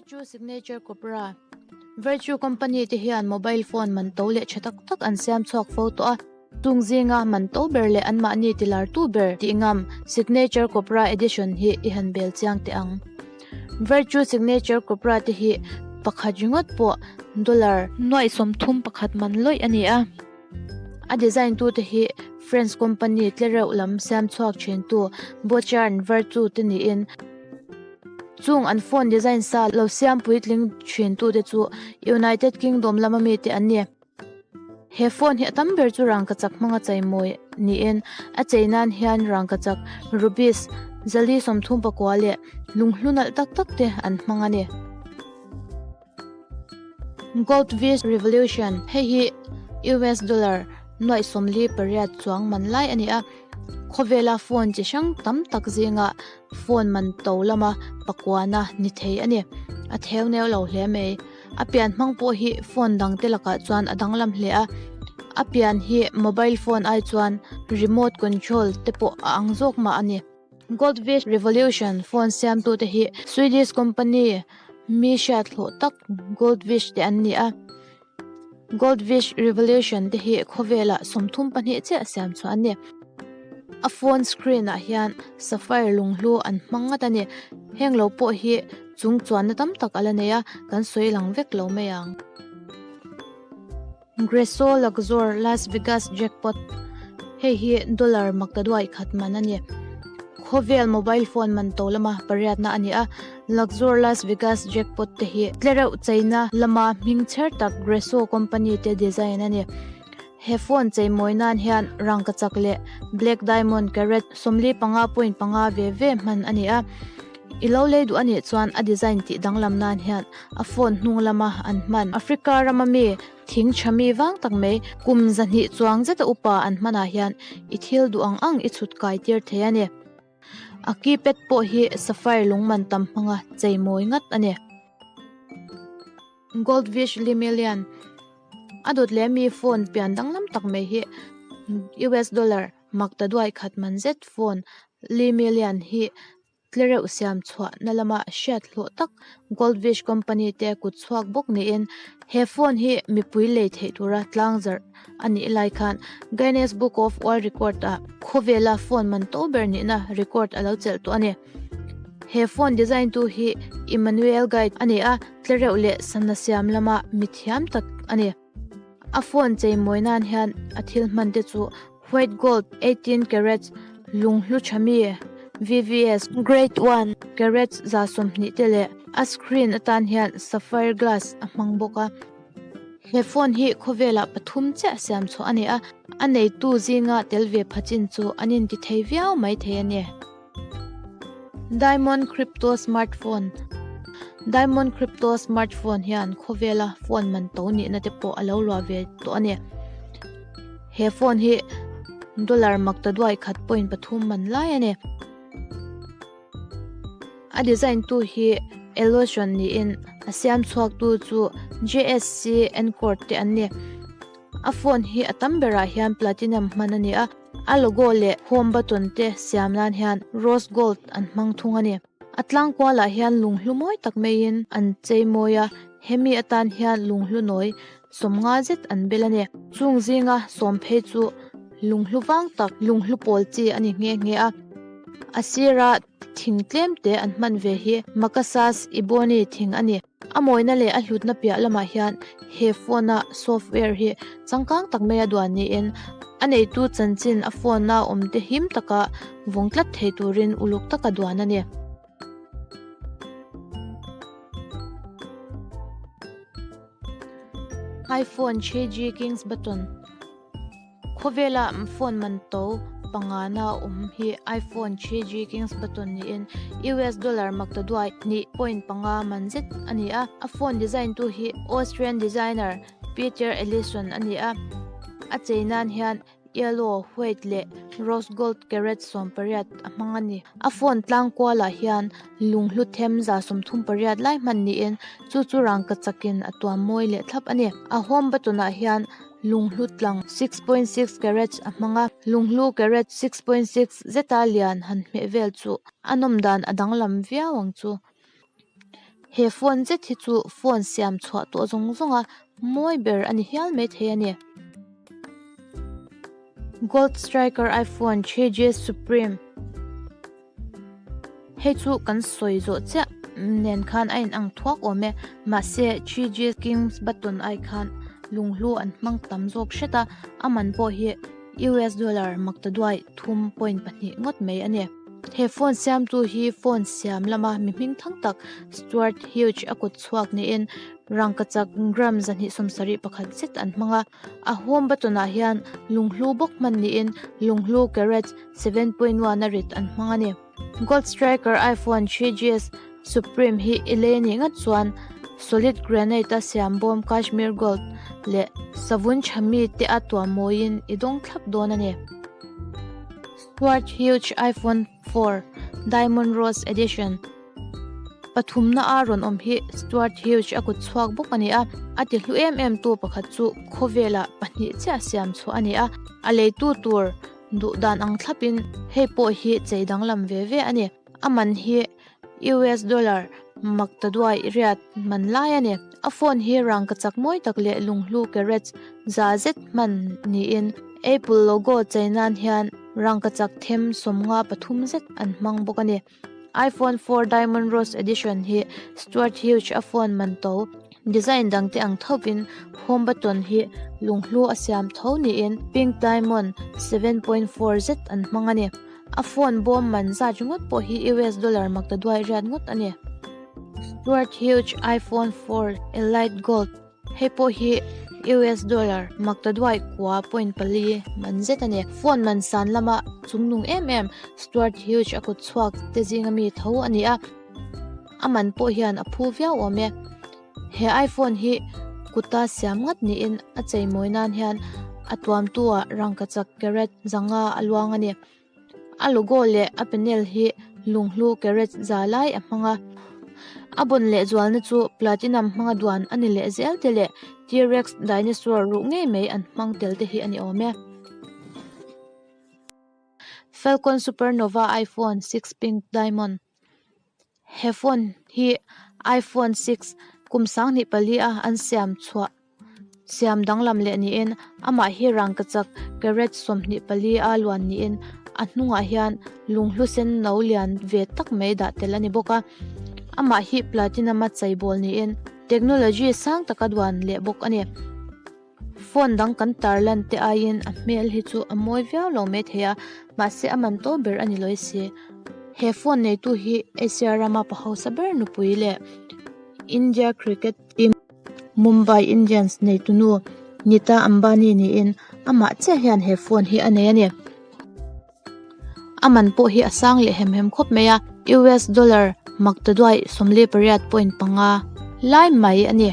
Vertu Signature Cobra, Vertu company te hian mobile phone man to leh tha tak tak an siam chhuak fo tawh a. Chung zinga man to ber leh anmahni tilartu ber tih ngam Signature Cobra Edition hi i han bel chiang teh ang. Vertu Signature Cobra te hi pakhat ringawt pawh dollar nuaih 31 man lawih a ni a. A design tute hi French company tlereuh lam siam chhuak thintu Bouchard Vertu te niin chung an phone design sa lo siam puitling thintute chu United Kingdom lama mite an ni. He phone hi a tam ber chu rangkachak hmanga cheimawi niin a chei nan hian rangkachak rubies zali 34 leh lunghlu nalh tak tak te an hmang a ni. Goldfish Revolution, Hei hi US dollar nuaih 48 chuang man lai a ni a, khawvela phone chi hrang tam tak zinga phone man to lama pakuana ni thei a ni. A theu neu lo hle mai. A pian hmang pawh hi phone dang te lakah chuan a danglam hle a, a pian hi mobile phone ai chuan remote control te pawh a ang zawk mah a ni. Goldfish Revolution phone siamtute hi Swedish company mi hriat hlawh tak Goldfish te an ni a. Goldfish Revolution te hi khawvelah 32 chiah siam chhuah an ni. A phone screen ah hian sapphire lunghlu an hmang ngat a ni. Heng lo pawh hi chung chuanna tam tak a la nei a, kan sawi lang vek lo mai ang. Gresso Luxor Las Vegas Jackpot Hei hi dollar maktaduai khat man a ni. Khawvel mobile phone man to lama pariatna a ni a, Luxor Las Vegas Jackpot te hi tlereuh cheina lama hming chher tak Gresso company te design a ni. He phone cheimawi nan hian rangkachak leh black diamond carat 45.5 ve ve hman a ni a. I lo lei duh a nih chuan a design tih danglam nan hian a phone hnung lama an hman. Africa rama mi thing tha mi vang tak mai kum zahnih chuang zeta upa an hmanah hian i thil duh ang ang i chhut kai tir thei a ni. A keypad pawh hi sapphire lung man tam hmanga chei mawi ngat a ni. Goldfish Limelian a dawt leh mi phone pian danglam tak mai hi US dollar makta duai khat man zet phone Limelian hi tlereuh siam chhuah na lama hriat hlawh tak Goldfish company te kut chhuak bawk niin he phone hi mipui lei theih tura tlang zarh a nih lai khan Guinness Book of World Record ah khawvela phone man to ber nihna record a lo chelh tawh a ni. He phone design tu hi Emmanuel Guide a ni a, tlereuh leh sana siam lama mithiam tak a ni. A phone cheimawi nan hian a thil hman te chu white gold 18 carats lunghlu tha mi VVS grade 1 carats 20 te leh a screen atan hian sapphire glass a hmang bawk a. He phone hi khawvelah pathum chiah siam chhuah a ni a, a neitu zinga tel ve phachin chu an inti thei viau mai thei a ni. Diamond Crypto Smartphone Diamond Crypto Smartphone hian khawvela phone man to nihna te pawh a lo luah ve tawh a ni. He phone hi dollar makta duai khat point pathum man lai a ni. A design tu hi Elotion niin a siam chhuak tu chu JSC Encord te an ni. A phone hi a tam berah hian platinum hman a ni a. A logo leh home button te siam nan hian rose gold an hmang thung a ni. A tlang kualah hian lunghlu mawi tak maiin an chei mawi a, hemi atan hian lunghlu nawi 50 zet an bel a ni. Chung zinga sawm phei chu lunghlu vang tak lunghlu pawl chi a ni nghe nghe a. A sira thing tlem te an hman ve hi Makassas Ebony thing a ni. A mawina leh a hlutna piah lamah hian he phone a software hi changkang tak mai a duan niin a neitu chanchin a phone a awm te him taka vawng tlat thei turin uluk taka duan a ni. iPhone 3G Kings Button Khawvela phone man to pangana awm hi iPhone 3G Kings Button niin US dollar makta duai hnih point panga man zet a ni a. A phone design tu hi Austrian designer Peter Ellison a ni a. A chei nan hian yellow, white leh rose gold carat 18 a hmang a ni. A phone tlang kualah hian lunghlu them 38 lai hman niin chu chu rangka chakin a tuam mawi leh thlap a ni. A home button ah hian lunghlu tlang 6.6 carats a hmang a, lunghlu carat 6.6 zeta lian han hmeh vel chu a nawm dan a danglam viau ang chu. He phone zet hi chu phone siam chhuah tawh zawng zawng a mawi ber a ni hial maithei a ni. Gold Striker iPhone 3G Supreme Hei chu kan sawi zawh chiah nen khan a inang thuak awm e, mahse 3G Kings button ai khan lunghlu an hmang tam zawk hret a, a man pawh hi US dollar maktaduai 3.2 ngawt mai a ni. He phone siamtu hi phone siam lama mi hming thang tak Stuart Hughes a kut chhuak niin rangkachak gram 271 zet an hmang a. A home button ah hian lunghlu bawk hman niin lunghlu carat 7.1 a rit an hmang a ni. Gold Striker iPhone 3GS Supreme hi i lei anih ngat chuan solid granite a siam bawm Kashmir Gold leh savun tha mi te a tuam mawiin i dawng thlap dawn a ni. Stuart Hughes iPhone 4 Diamond Rose Edition Pathumna a rawn awm hi Stuart Hughes a kut chhuak bawk a ni a, a ti hlu em em tu pakhat chu khawvelah pahnih chiah siam chhuah a ni a, a leitu tur duh dan ang thlapin hei pawh hi chei danglam ve ve a ni. A man hi US dollar mak ta duai riat man lai a ni. A phone hi rangkachak mawi tak leh lunghlu carats za zet hman niin Apple logo chei nan hian rangkachak them 53 zet an hmang bawk a ni. iPhone 4 Diamond Rose Edition hi Stuart Hughes a phone man to design dangte ang thovin home button hi lunghlu a siam tho niin pink diamond 7.4 zet an hmang a ni. A phone bawm man zat ringawt pawh hi US dollar makta duai riat ngawt a ni. Stuart Hughes iPhone 4 Elite Gold Hei pawh hi US dollar makta duai kua point pali man zet a ni. Phone man san lama chungnung em em Stuart Hughes a kut chhuak te zinga mi tho a ni a, a man pawh hian a phu viau awm e. He iPhone hi kuta siam ngat niin a cheimawi nan hian a tuamtu ah rangkachak carat zanga a luang a ni. A logo leh a panel hi lunghlu carat za lai a hmang a, a bawn leh zualna chu platinum hmanga duan a ni leh zel te leh T-rex dinosaur ruh ngei mai an hmang tel te hi a ni awm e. Falcon Supernova iPhone 6 Pink Diamond He phone hi iPhone 6 kum 2004 a an siam chhuah siam danglam leh niin amah hi rangkachak carat 24 a luan niin a hnungah hian lunghlu sen no lian ve tak mai dah tel a ni bawk a amah hi platinum a cheibawl niin technology sang taka duan leh bawk a ni. Phone dang kan tarlan te aiin a hmel hi chu a mawi viau lo mai thei a, mahse a man to ber a ni lawi si. He phone neitu hi Asia rama pa hausa ber nupui leh India cricket team Mumbai Indians neitunu Nita Ambani niin amah chiah hian he phone hi a nei a ni. A man pawh hi a sang leh hem hem khawp mai a, US dollar maktaduai 48.5 lai mai a ni.